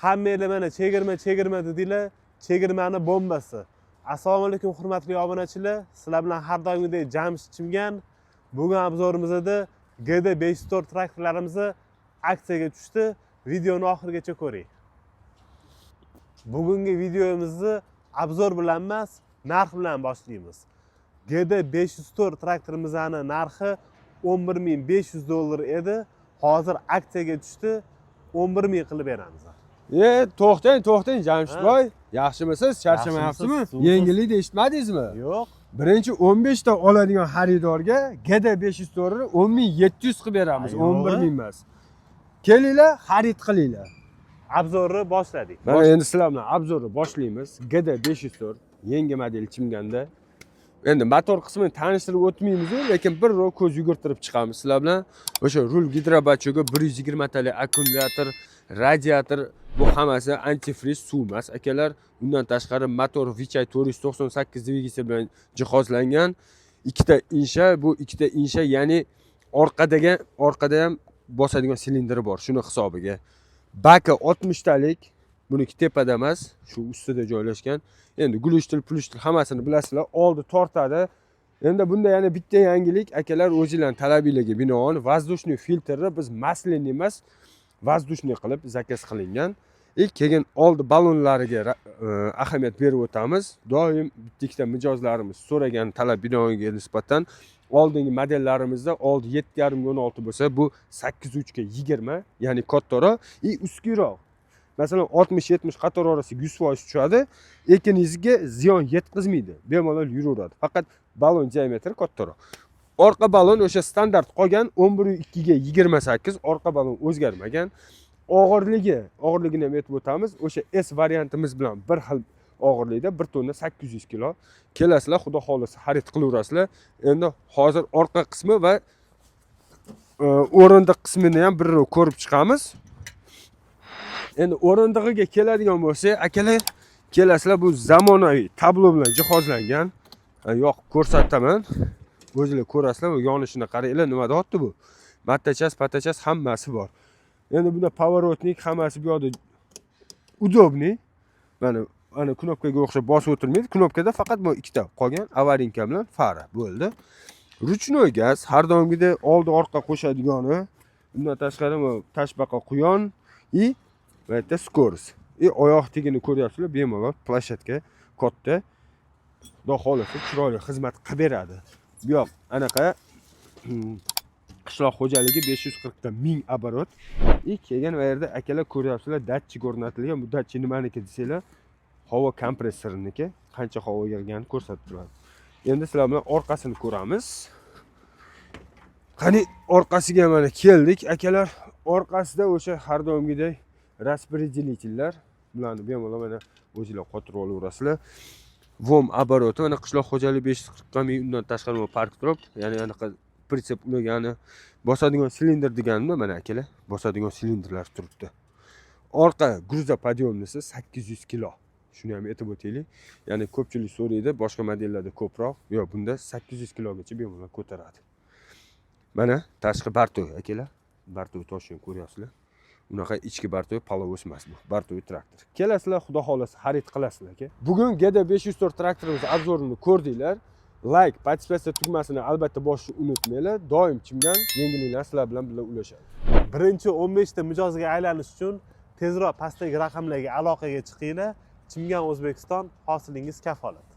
Hammanglar mana chegirma chegirma dedinglar, chegirmani bombasi. Assalomu alaykum, hurmatli obunachilar. Sizlar bilan har doimgidek Jamshid Chimgan. Bugun обзор imizda GD 504 traktorlarimiz aksiyaga tushdi. Videoni oxirigacha ko'ring. Bugungi videomizni обзор bilan emas, narx bilan boshlaymiz. GD 504 traktorimizni narxi 11 500 dollar edi. Hozir aksiyaga tushdi. 11 ming qilib beramiz. E, to'xtang, to'xtang, Jamshidboy. Yaxshimisiz? Charchamayapsizmi? Yaxshimisiz? Yangilikni eshitmadingizmi? Yo'q. Birinchi 15 ta oladigan xaridorga GD 504 ni 10 700 qilib beramiz, Ay, yo'q. 11 ming emas. Kelinglar, xarid qilinglar. Обзор ni boshladik. Mana endi sizlar bilan обзор ni boshlaymiz. GD 504 yangi model Chimganda. Endi motor qismini tanishtirib o'tmaymiz, lekin bir ko'z yugurtirib chiqamiz sizlar bilan. O'sha rul гидробачок i, 120 talik akkumulyator, radiator, bu hammasi antifriz, suv emas, akalar. Undan tashqari motor Weichai 498 dvigatel bilan jihozlangan. Ikkita insha, bu ikkita insha, ya'ni orqadagi, orqada ham bosadigan silindri bor, shuni hisobiga. Baki 60 talik, buniki tepada emas, shu ustida joylashgan. Endi глушитель, плушитель hammasini bilasizlar, oldi tortadi. Endi bunda yana bitta yangilik, akalar, o'zinglarni talabinglarga binoan воздушный filtrni biz масляный emas, воздушный qilib заказ qilingan. И keyin oldi ballonlariga ahamiyat berib o'tamiz. Doim bitta ikkita mijozlarimiz so'ragan talab binoiga nisbatan oldingi modellarimizda oldi 7,5 ga 16 bo'lsa, bu 8,3 ga 20, ya'ni kattaroq и ustkiroq. Masalan, 60-70 qator orasiga 100% tushadi, ekiningizga ziyon yetkazmaydi, bemalol yuraveradi, faqat ballon diametri kattaroq. Orqa ballon o'sha standart qolgan, 11,2 ga 28, orqa ballon o'zgarmagan. Og'irligini ham aytib o'tamiz, o'sha S variantimiz bilan bir xil og'irlikda, 1 tonna 800 kilo. Kelasizlar, xudo xohlasa, xarid qilaverasizlar. Endi hozir orqa qismi va o'rindiq qismini ham birrov ko'rib chiqamiz. Endi o'rindig'iga keladigan bo'lsak, akalar, kelasizlar, bu zamonaviy tablo bilan jihozlangan. Yoqib ko'rsataman, o'zinglar ko'rasizlar. Bu yonishini qaranglar, nima deyapti bu, matachas patachas hammasi bor. Endi bunda поворотник hammasi bu yoqda, удобный. Mana knopkaga o'xshab bosib o'tirmaydi, knopkada faqat bu ikkita qolgan, аварийка bilan fara bo'ldi. Ручной gaz, har doimgidek oldi orqa qo'shadigani. Undan tashqari bu tashbaqa quyon и bu yerda скорость и oyoq tagini ko'ryapsizlar, bemalol площадка katta, xudo xohlasa, chiroyli xizmat qilib beradi. Bu yoq anaqa qishloq xo'jaligi, 540 ta 1000 оборот. И keyin bu yerda, akalar, ko'ryapsizlar, datchik o'rnatilgan. Bu datchik nimaniki desanglar, havo kompressoriniki, qancha havo yig'ganini ko'rsatib turadi. Endi sizlar bilan orqasini ko'ramiz. Qani, orqasiga mana keldik, akalar. Orqasida o'sha har doimgidek распределитель lar, bularni bemalol mana o'zinglar qotirib olaverasizlar. ВОМ обороты mana qishloq xo'jaligi 540 ming. Undan tashqari bu парк turib, ya'ni anaqa pritsep ulagani, bosadigan silindr deganimda, mana, akalar, bosadigan silindrlar turibdi. Orqa грузоподъемный si 800 kilo, shuni ham aytib o'taylik. Ya'ni ko'pchilik so'raydi, boshqa modellarda ko'proq, yo'q, bunda 800 kilogacha bemalol ko'taradi. Mana tashqi бортой, akalar, бортой toshini ko'ryapsizlar, unaqa ichki бортой пылесос emas, bu бортой traktor. Kelasizlar, xudo xohlasa, xarid qilasizlar, aka. Bugun GD 504 traktorimiz обзор ini ko'rdinglar. Layk, подписаться tugmasini albatta bosishni unutmanglar. Doim Chimgan yangiliklar sizlar bilan birga ulashadi. Birinchi 15 ta mijozga aylanish uchun tezroq pastdagi raqamlarga aloqaga chiqinglar. Chimgan O'zbekiston, hosilingiz kafolat.